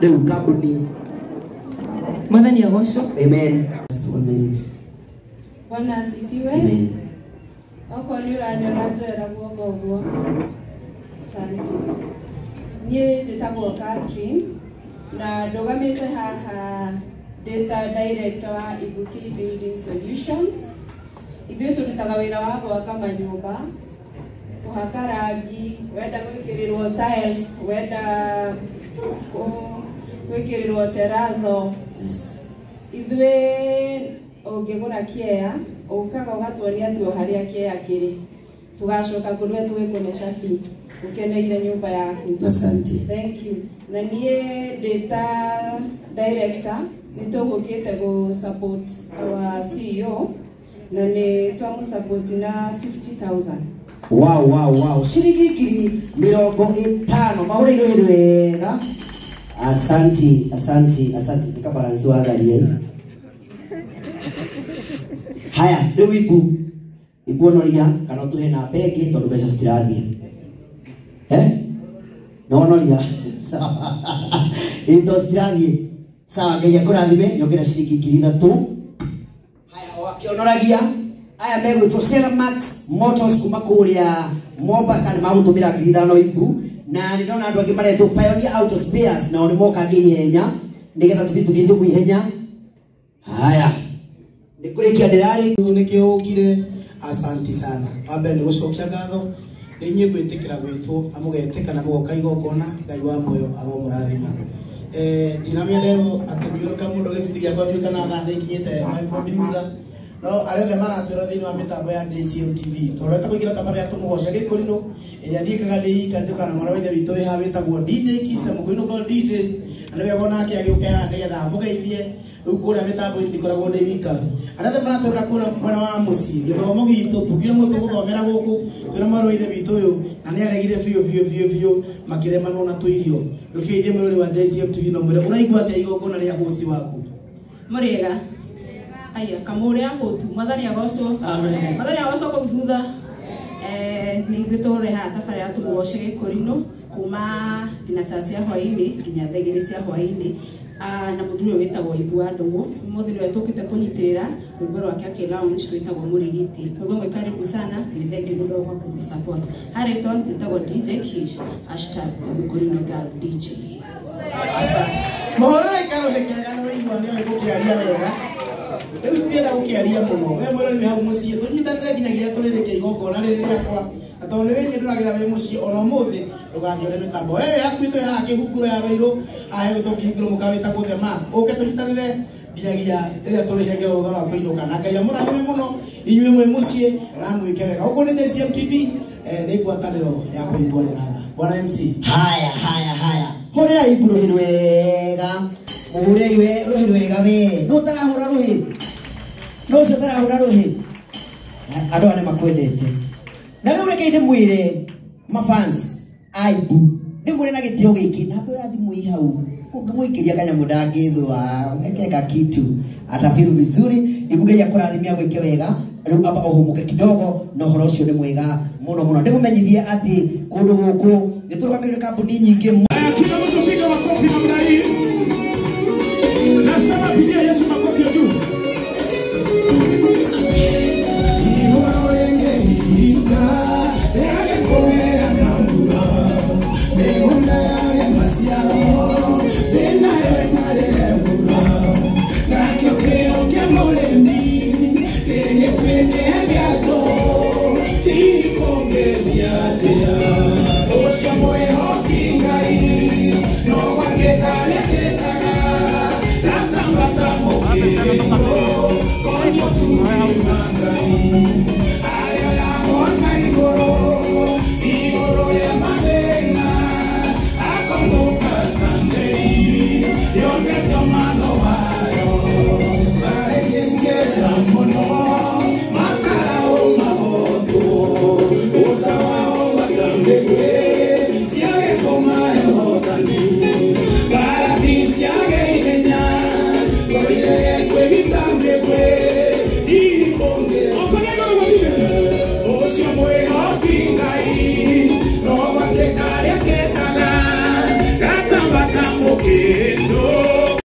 Rĩu kambuni. Mwathani agocwo. Amen. Just 1 minute. Bwana asifiwe. Amen. Okorwo nĩ ũranyona njoera guoko ũguo. Asante. Niĩ njĩtagwo Catherine na ndũgamĩte haha ndĩ ta director wa Ibuki Building Solutions. Ithuĩ tũrutaga wĩra wa gwaka manyũmba, kũhaka rangi, wenda gwĩkĩrĩrwo tiles, wenda gwĩkĩrĩrwo terrazzo. Yes. Ithuĩ ũngĩgũra kĩea ũkaga ũgatuonia tu harĩa kĩea kĩrĩ, tũgacoka kũrĩa tũgĩkũne cabi ũkeneire nyũmba yaku. Asante. Thank you. Na niĩ ndĩ ta director nĩ tũgũkĩte gũ support our CEO na nĩ twamũ support na 50,000. Wow, wow, wow. Ciringi 50,000 mahũrĩirwo hĩndĩ wega. Asanti, asanti, asanti. Nika balance wa tharia. Haya, rĩu Ibu. Ibu onoria kana ũtũhe namba ĩngĩ tondũ mbeca citirathiĩ. Eh? No onoria. Sawa. Indo citirathiĩ. Sawa, Ngai akũrathime, nyongera ciringi 3,000. Haya, o akĩonoragia aya megwĩtwo Seramax Motors kuma kũrĩa Mombasa nĩ magũtũmĩra 5,000 Ibu, na nĩ ndona andũ angĩ maretwo Pioneer Auto Spares nao nĩ moka ihenya nĩgetha tũthiĩ tũguo ihenya. Haya, nĩ kũrĩkia ndĩrarĩ nĩkĩo ũkire. Asanti sana. Wa mbere nĩ gũcokia ngatho nĩ inyuĩ gwĩtĩkĩra gwĩtwo na mũgetĩka na mũgoka igongona. Ngai wa muoyo aromũrathima. Ndinamenya atĩ ndiũka mũndũ gĩbindi gĩakwa tuĩka na thaa nĩ ikinyĩte my producer no arĩa othe maratwĩra thĩinĩ wa mĩtambo ya JCM TV tũrorete kũingĩra tabarĩra ya tũmũgoce gĩkũrinũ ĩrĩa ndiĩkaga ndĩ ika njũkaga na mwana wa ithe witũ wĩ haha wĩtagwo DJ Kista mũkũrinũ called DJ na nĩ wega onake agĩũke haha nĩgetha amũgeithie. Rĩu kũrĩa mĩtambo-inĩ ndikoragwo ndĩ wika. Arĩa othe maratwĩra kũrĩa mwena wa mũciĩ gĩthomo gitũ tugire mũno tũgũthomera gũkũ twĩna mwarĩ wa ithe witũ ũyũ na nĩ aregire biũ biũ biũ biũ makĩremanwo na tũirio. Ndũkĩgeithie mwĩrori wa JCM TV na ũmwĩre ũraigua atĩa igongona rĩa host waku. Mũrĩega. Aya, kamũrĩa hũtu. Mwathani agocwo. Amen. Mwathani agocwo kũu thutha. Nĩ ithuĩ tũrehaga tabarĩra ya tũmũgoce gĩkũrinũ kuma thinacara cia hwaĩ-inĩ nginya thaa 2 cia hwaĩ-inĩ. Na mũthuri ũyũ wĩtagwo Ibu wa Ndũng'ũ ũmũthĩ nĩwe tũkĩte kũnyitĩrĩra rwĩmbo rwake akĩ launch rwĩtagwo Mũrigiti. Koguo mwĩ karibu sana, nĩ thengiũ nĩ ũndũ wa kũmũ support. Harĩ to njĩtagwo DJ Kish #Mũkũrinũ Girl DJ. Asante. Mũhũrĩre karũhĩ kega nĩ waigua nĩ oĩ gũkĩaria wega. Rĩu ndirenda gũkĩaria mũno. We mwĩrori wĩ hau mũciĩ tũnyitanĩre nginyagia tũrĩrĩkie igongona rĩrĩ rĩakwa. Na tondũ nĩ wĩnyendũragĩra wĩ mũciĩ ona ũmũthĩ ndũgathiĩ ũrĩ mĩtambo. We wĩ hakuhĩ twĩ haha kĩhunguro ya Rũirũ, haha hegwĩtwo kĩhunguro mũkawa wĩtagwo The Mark. Ũke tũnyitanĩre nginyagia rĩrĩa tũrĩhengere rũtha rwa kũinũka. Na Ngai amũrathime mũno inyuĩ mwĩ mũciĩ na mwĩke wega. Gũkũ nĩ JCM TV, nĩ ngwatanĩro ya kũiguanĩra tha. Bwana MC. Haya, haya, haya. Hũrĩra Ibu rũhĩ rwega. Mũhũrĩre we rũhĩ rwega we. Nũ ũtarahũra rũhĩ? Nũ ũcio ũtarahũra rũhĩ? Andũ aya nĩ makwendete. Na rĩu reke ndĩmwĩre mafans a Ibu. Ndĩmwĩre na gĩtĩo gĩkĩ namba ya thimũ ĩ hau. Ũngĩmũikĩria kanyamũ ndangĩthũa, ekeka kitu atafiru vizuri. Ibu Ngai akũrathime agwĩke wega. Rĩu amba ũhũmũke kidogo na ũhoro ũcio nĩ mwega mũno mũno. Ndĩmũmenyithie atĩ kũndũ gũkũ nĩ tũrũgamĩrĩire kambuni nyingĩ. Kila mtu piga makofi namna hii. Nasema pigia Yesu makofi ya juu.